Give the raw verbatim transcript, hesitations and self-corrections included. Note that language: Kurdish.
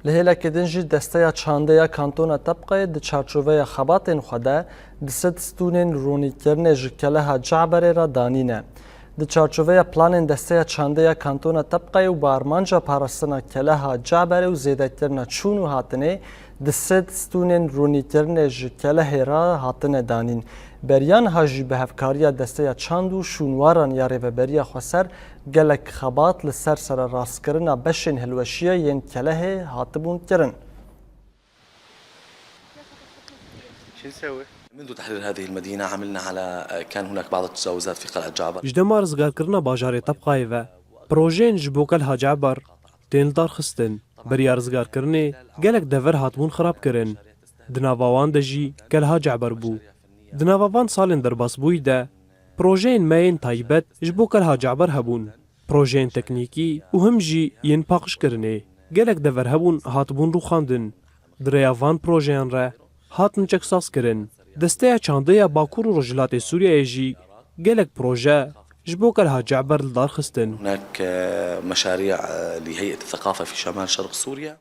Li hêlekê din jî Desteya Çandê ya Kantona Tebqayê di çarçoveya xebatên xwe de di sed stûnên ronîkirinê ji Keleha Ce'berê re danîne. Di çarçoveya planên Desteya Çandê ya Kantona Tebqayê û bi armanca parastina Keleha Ce'berê û zêdekirina çûn û hatinê, di sed stûnên ronîkirinê ji Kelehê re hatine danîn. Beriya niha jî bi hevkariya Desteya Çand û Şûnwaran ya Rêveberiya Xweser gelek xebat li ser sererastkirina beşên hilweşiya yên Kelehê hatibûn kirin. شو نسوي؟ منذ تحرير هذه المدينة عملنا على، كان هناك بعض التجاوزات في قلعة جعبر. Ji dema rizgarkirina bajarê Tebqayê ve projeyên ji bo Kelha Ce'ber tên lidarxistin. Beriya rizgarkirinê gelek dever hatibûn xirabkirin. Di nava wan de jî Kelha Ce'ber bû. Di nava van salên derbasbûyî de projeyên me yên taybet ji bo Kelha Ce'ber hebûn. Projeyên teknîkî û him jî yên paqijkirinê. Gelek dever hebûn hatibûn rûxandin. Di rêya van projeyan re hatin çeksazkirin. Desteya Çandê ya Bakur û Rojhilatê Sûriyeyê jî gelek proje ji bo Kelha Ce'ber li dar xistin. هناك مشاريع لهيئة الثقافة في شمال شرق سوريا.